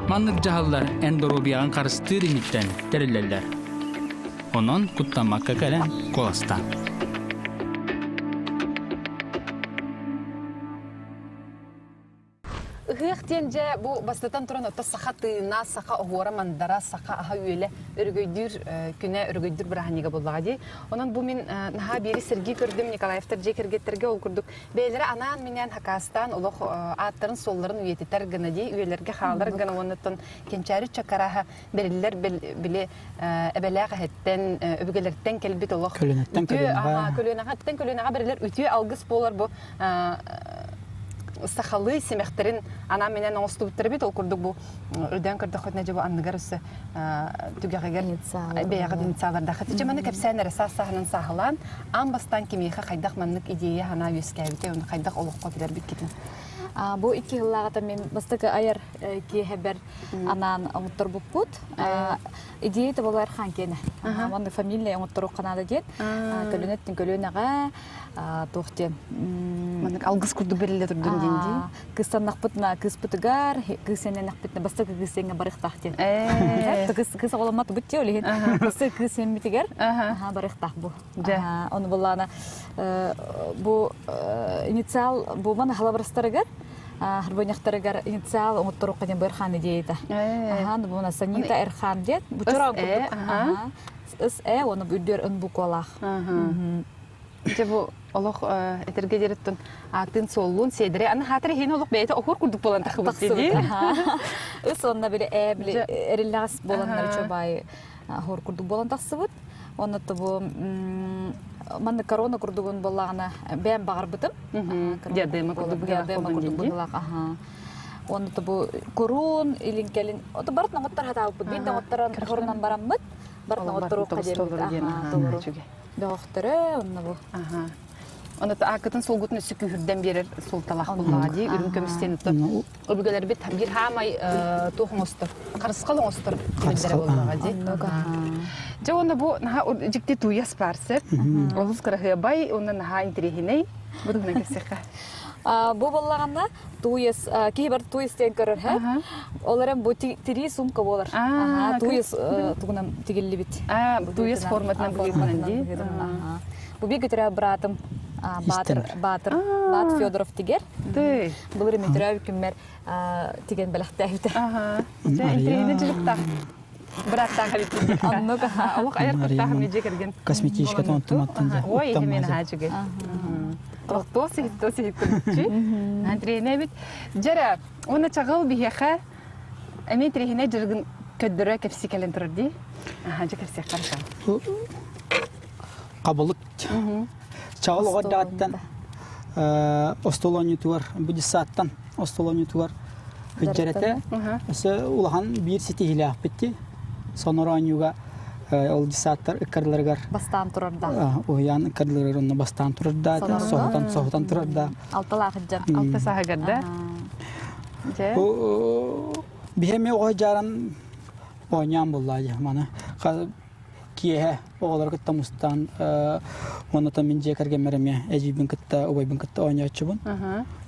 Маннык дьаһаллар эн доруобуйаҕын харыстыыр инниттэн тэриллэллэр. Онон куттаммакка кэлэн куоластаан. Ыһыах диэн дьэ бу бастатан туран ото саха тыына, саха оһуора мандара, саха аһа үөлэ өрөгөйдүүр күнэ, өрөгөйдүүр бырааһынньыга буоллаҕа дии. Онон бу мин наһаа биири сэргии көрдүм Николаевтар дьиэ кэргэттэргэ ол курдук бэйэлэрэ анаан-минээн хакаастаан олох ааттарын-суолларын үйэтитэр гына дии, үйэлэргэ хаалар гына уонна оттон кэнчээри чакараһа бэриллэр били эбэлээх эһэттэн, өбүгэлэртэн кэлбит олох көлүөнэттэн көлүөнэҕэ көлүөнэҕэттэн көлүөнэҕэ бэриллэр үтүө алгыс буолар бу сахалыы симэхтэрин анаан-минээн оҥостубуттар эбит. Ол курдук бу өйдөөн көрдөххүтүнэ дьэ бу анныгар өссө түгэҕигэр бэйэҕит инициаллардааххыт. Дьэ маны кэпсээн эрэ саас-сааһынан сааһылаан, аан бастаан кимиэхэ хайдах маннык идея санаа үөскээбитэ уонна хайдах олоххо кэлэрбиккитин. Бу икки сыллааҕыта мин бастакы айар киэһэбэр анаан оҥотторбуппут. Идея тоболо Эрхан киэнэ. Маннык фамилия оҥотторуохха наада диэн. Көлүөнэттэн көлүөнэҕэ туох диэн маннык алгыс курдук бэриллэ турдун диэн дии кыыстаннахпытына кыыспытыгар кыыс сэннэнэхпитинэ бастакы кыыс сиэҥҥэ барыахтаах диэн кыыс кыыс оҕоломмот бут ол иһин бастакы кыыс сиэммитигэр барыахтаах бу ону буллаана бу инициал бу маны халабырастарыгар харбоньахтарыгар инициал оҥотторуохха диэн Бырхан идеята. Аха, бу Санита Эрхан диэн. Бу чороо курдук. Ыс э уонна үрдүөр ын буквалаах. Дьэ бу олох этэргэ диэриттэн аатын суоллуун сиэдэрэ аны хаатыр иһин олох бэйэтэ оһуор курдук буолан тахыбыт дии. Ыс онно били ээ били эриллэҕэс буоланнар үчүгэй оһуор курдук буолан тахсыбыт. Онно бу манна корона курдугун буоллаҕына бэйэм баҕарбытым. Диадема курдук диадема курдук быһыылаах аха. Онно бу куруун илин кэлин ото барытын оҥоттор хатаабыппыт. Биир да оҥотторон хорунан бараммыт. Барытын оҥотторуохха диэммит. Бөҕөхтөрө онно бу. Оны аакытын суолгутун өссө күүһүрдэн биэрэр суолталаах буоллаҕа дии үрүҥ көмүс диэн оттон өбүгэлэрбит биир хаамай туох оҥостор харысхал оҥостор тимирдэрэ буоллаҕа дии. Дьэ уонна бу наһаа дьикти тууйас баар сөп. Олус кыраһыабай уонна наһаа интэриэһинэй. Бу туһунан кэпсиэххэ. Бу буоллаҕына тууйас киһи бар тууйас диэн көрөр һэ. Ол эрэн бу тирии сумка буолар. Тууйас тугунан тигиллибит. Тууйас форматынан быһыытынан дии. Бу биир көтөрөө быраатым Баатыр Баатыр Баат Федоров тигэр. Былыр метрөө күммэр тиген бэлэхтээбитэ. Интриини дьылыктаах быраттаах эбит. Оннук Олох айар куттаах медже кэрген. Косметичка тонтуматтан дьэ. Ой, мен хаачыгы. Тохтоо сиһиттoo сиһиттoo Андреина эбит. Дьэрэ, уонна чаҕыл биһиэхэ эмиэ тириһинэ дьыргын көддөрө кэпси кэлэн турар дии. Аха, дьэ кэпсиэххэ Хабылык. Чаҕыл оҕо дааттан остуол оонньуутугар, бу дьыссааттан остуол оонньуутугар күддьэрэтэ. Өссө улахан биир ситиһиилээхпит дии. Сонор оонньууга ол дьыссааттар ыккардыларыгар бастаан турардаах. Уһуйаан ыккардыларыгар онно бастаан турардаата, соһутан соһутан турардаах. Алталаах дьон. Алта сааһыгар да. Бу биһи эмиэ оҕо дьааран оонньоон буллаа дьэ маны киэһэ оҕолору кытта мустан уонна мин дьиэ кэргэммэр эмиэ эдьиийбин кытта убайбын кытта оонньооччубун.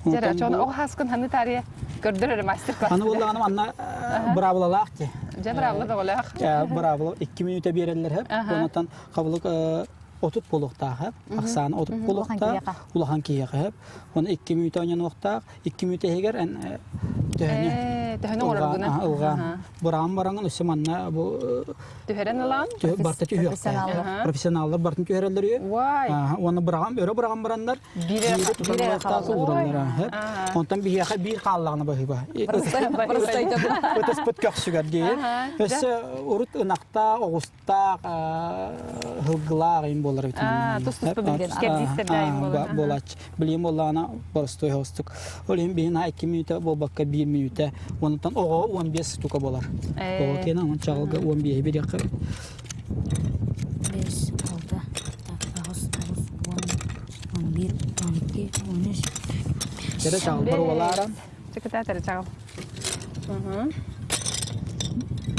Дьэ, чону оҕо хааскын ханны таарыйа көрдөр эрэ мастер-класс. Аны буоллаҕына манна быраабылалаах дии. Дьэ, быраабыла бөҕөлөөх. Быраабыла 2 мүнүүтэ биэрэллэр һэп. Онтон хабылык 30 буолуохтаах һэп. Ахсааны 30 буолуохтаах. Улахан киһиэхэ һэп. Оны 2 мүнүүтэ оонньонуохтаах. 2 мүнүүтэ иһигэр эн төһөнү? Төһөнү оҥороргунан? Ылҕаан. Быраҕан бараҥын өссө манна бу Түһэрэн ылаан? Барта түһүөхтээх. Профессионаллар бартын түһэрэллэр үһү. Уонна быраҕан өрө быраҕан бараннар биири тутан ылыахтаах уураллар. Онтон биһиэхэ биир хааллаҕына баһыыба. Ытыспыт көхсүгэр дии. Өссө урут ынахтаах, оҕустаах, һылгылаах им буолар эбит. Тус-туспа билген кэрдиистэрдээх буолар. Буолааччы. Билиэн буоллаҕына боростуой оҕустук. Ол иһин биһин 2 мүнүүтэ буолбакка 1 мүнүүтэ. Онтон оҕо 15 штука буолар. Оҕо киэнэ он чаҕылга 15 бириэххэ. 5, 6, 8, 9, 10, 11, 12, 13. Тере чаҕыл боруолаара. Чыкыта чаҕыл.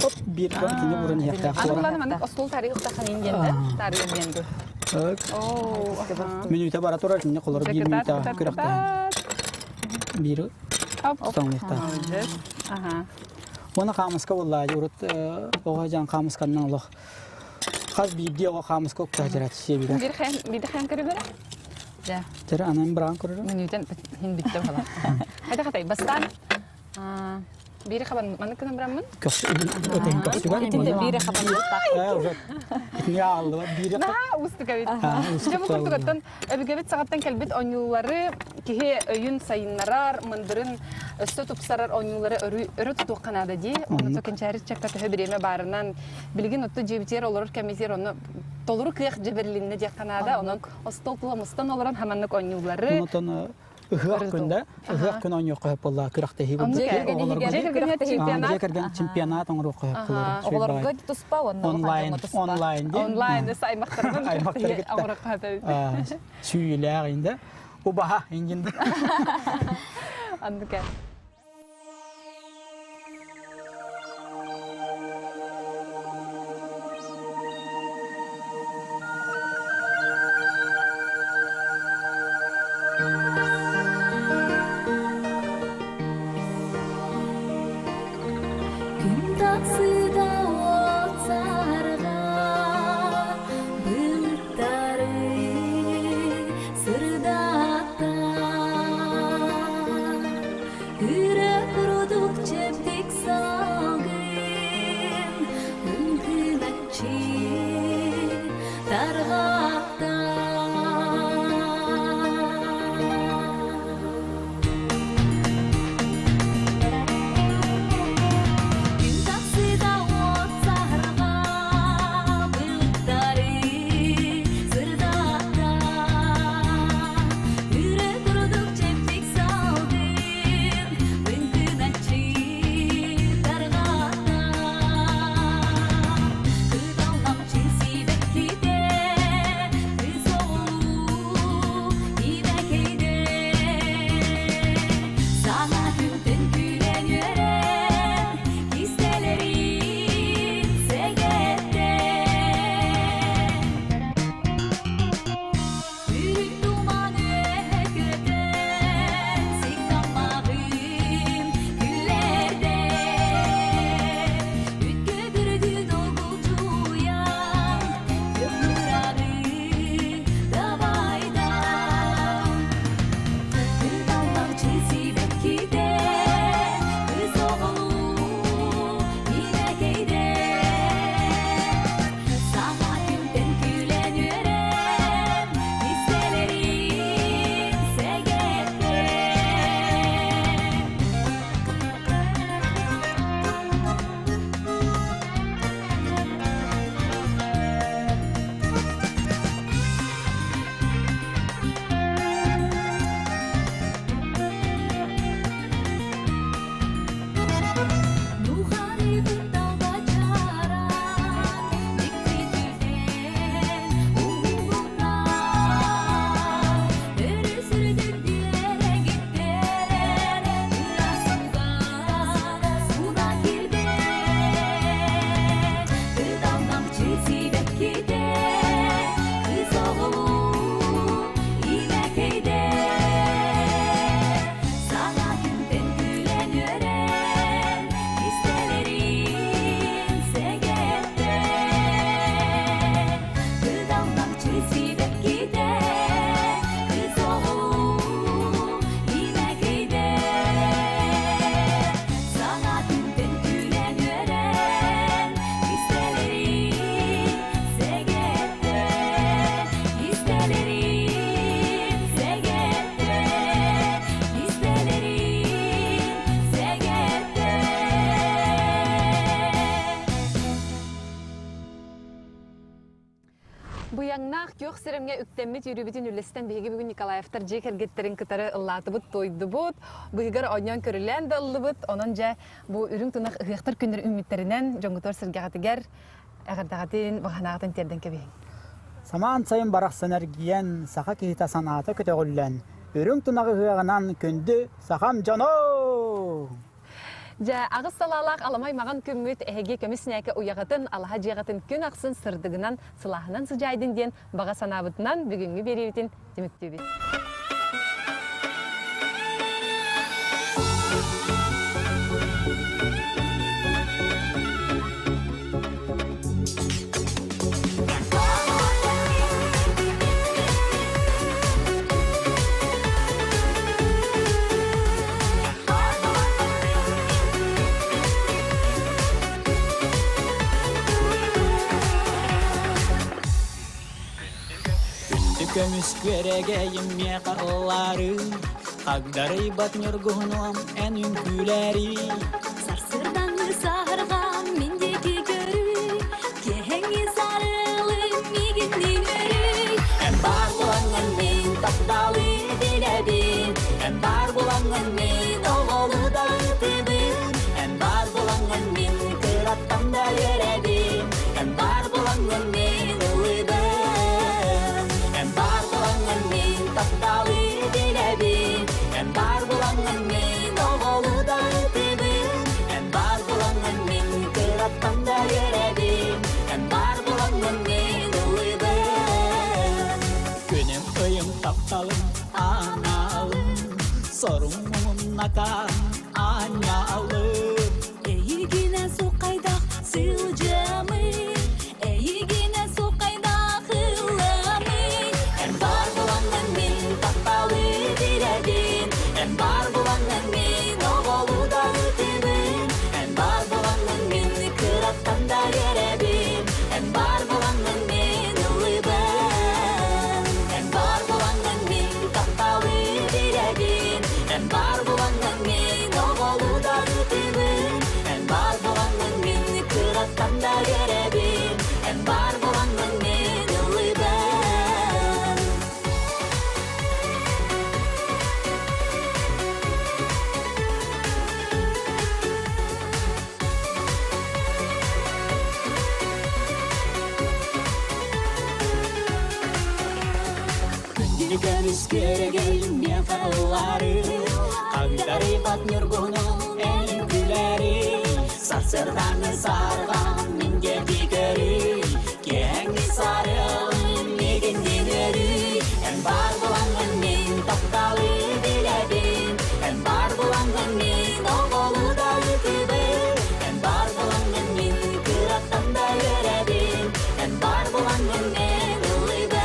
Оп, биир кини бурун иһиэхтээх. Аны маннык остуол тарыйыахтахан ингенде, тарыйан диэн Мүнүүтэ бара турар, кинини холоро биир мүнүүтэ күрэхтэһэн. Биир тоҥуохтаах. Уонна хаамыска буоллаа, урут оҕо дьан хаамысканнан олох хас биирдии оҕо хаамыска уктаах дьарат сиэбигэр. Биир хэн биир хэн көрүбэрэ? Дьэ. Тере анан быраан көрөрө. Мүнүүтэн хин бүттэ бала. Хайда хатай бастаан Биири хабан маннык гынан бараммын. Өтөн көстүгэр. Итинде биири хабан Итини ааллыбат биири. Наһаа уустук эбит. Дьэ бу курдук оттон өбүгэбит саҕаттан кэлбит оонньуулары киһи өйүн сайыннарар, мындырын өссө тупсарар оонньуулары өрө тутуохха наада дии. Онно кэнчээри чакка төһө бириэмэ баарынан билигин отто дьиэбитигэр олорор кэммитигэр онно толору кыах дьэбэрилиннэ диэххэ наада. Онон остуол тула мустан олорон хаманнык оонньуулары Ыһыах күндэ, ыһыах күн оонньуохха сөп буолла күрэхтэһии курдук. Оҕолорго дьиэ кэргэн чемпионат оҥоруохха сөп буолар. Оҕолорго туспа уонна онлайн онлайн онлайн аймактарга аймактарга сүүйүлээх инде убаһа ингинде. Анныка. Күн тахсыыта уот саһарҕа былыттары сырдатта. Быйаҥнаах күөх сирэмҥэ үктэммит үөрүүбүтүн үллэстэн биһиги бүгүн Николаевтар дьиэ кэргэттэрин кытары ыллаатыбыт, туойдубут, быыһыгар оонньоон көрүлээн да ыллыбыт. Онон дьэ бу үрүҥ тунах ыһыахтар күннэр үүммүттэринэн дьоҥҥутугар сэргэҕитигэр эҕэрдэҕитин, баҕанаҕытын тиэрдэн кэбиһиҥ. Самаан сайын барахсан эргийэн, саха киһитэ санаата көтөҕүллэн, үрүҥ тунах ыһыаҕынан күндү сахам дьоно! Дьэ, аҕыс салаалаах аламай маҕан күммүт эһиги көмүс нээкэ уйаҕытын, алаһа дьиэҕитин күн ахсын сырдыгынан, сылааһынан сыдьаайдын диэн баҕа санаабытынан бүгүҥҥү биэриибитин түмүктүүбүт. Күндү көмүс күөрэгэйим миэхэ ыллаары, Хагдарыйбат ньургуһунуом эн үҥкүүлээри. Сарсыардааҥҥы саһарҕам мин диэки көрүй, Киэһэҥҥи сарыалым миигинниин өрүй. Эн баар буолаҥҥын мин тапталы билэбин, Эн баар буолаҥҥын мин оҕолуу да ытыыбын, Эн баар буолаҥҥын мин кыраттан да үөрэбин, Эн баар буолаҥҥын мин ыллыыбын. Эн баар буолаҥҥын мин тапталы билэбин, Эн баар буолаҥҥын мин оҕолуу да ытыыбын, Эн баар буолаҥҥын мин кыраттан да үөрэбин, Эн баар буолаҥҥын мин ыллыыбын. Күнүм ыйым тапталым аналым, Сорум муҥум-накаам аанньалым. Эйигинэ суқайдах сылдьамый, Эйигинэ суқайдах ылламый. Эн баар буолаҥҥын мин тапталы билэбин, Эн баар буолаҥҥын мин оҕолуу да ытыыбын, Эн баар буолаҥҥын мин кыраттан да үөрэбин, Эн баар буолаҥҥын мин ыллыыбын. Эн баар буолаҥҥын мин тапталы билэбин, Эн баар буолаҥҥын мин оҕолуу да ытыыбын, Эн баар буолаҥҥын мин кыраттан да үөрэбин, Эн баар буолаҥҥын мин ыллыыбын. Күндү көмүс күөрэгэй миэхэ ыллаары, Хагдарыйбат ньургуһуну эн күлэри, Сарсыардааҥҥы саарҕам мин диэки көрүй, Киэһэҥҥи сарыалым миигинниин өрүй, Эн баар буолаҥҥын мин тапталы билэбин, Эн баар буолаҥҥын мин оҕолуу да ытыыбын, Эн баар буолаҥҥын мин кыраттан да үөрэбин, Эн баар буолаҥҥын мин ыллыыбын.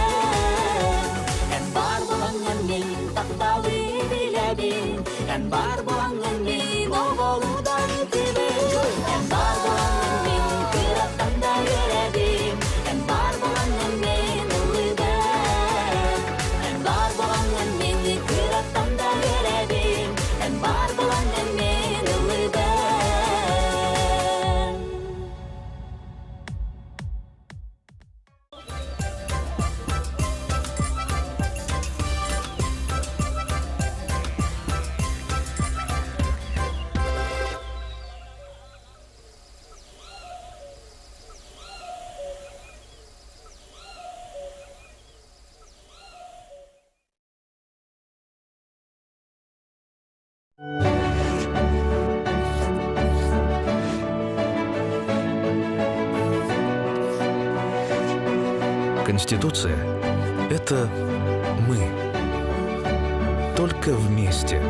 Эн баар буолаҥҥын мин тапталы билэбин, Эн баар буолаҥҥын мин оҕолуу да ытыыбын. Эн баар буолаҥҥын мин кыраттан да үөрэбин, Эн баар буолаҥҥын мин ыллыыбын. Эн баар буолаҥҥын мин кыраттан да үөрэбин, Эн баар буолаҥҥын мин ыллыыбын. Конституция – это мы. Только вместе.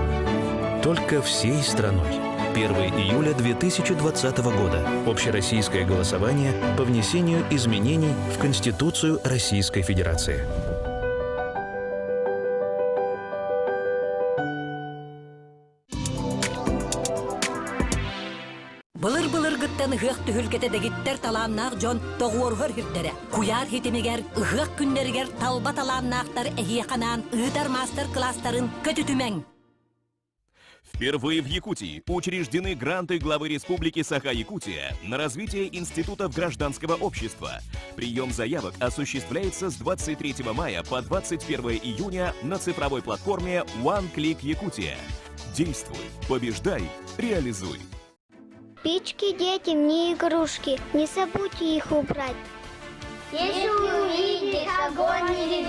Только всей страной. 1 июля 2020 года. Общероссийское голосование по внесению изменений в Конституцию Российской Федерации. Былыр-былыргыттан ыһыах түһүлгэтэ дэгиттэр талааннаах дьон тоҕуоруһар сирдэрэ. Куйаар ситимигэр, ыһыах күннэригэр талба талааннаахтар эһиэхэ анаан ыытар маастар-кылаастарын көтүтүмэҥ! Впервые в Якутии учреждены гранты главы Республики Саха-Якутия на развитие институтов гражданского общества. Прием заявок осуществляется с 23 мая по 21 июня на цифровой платформе One Click Якутия. Действуй, побеждай, реализуй. Спички детям не игрушки, не забудьте их убрать. Если увидишь огонь или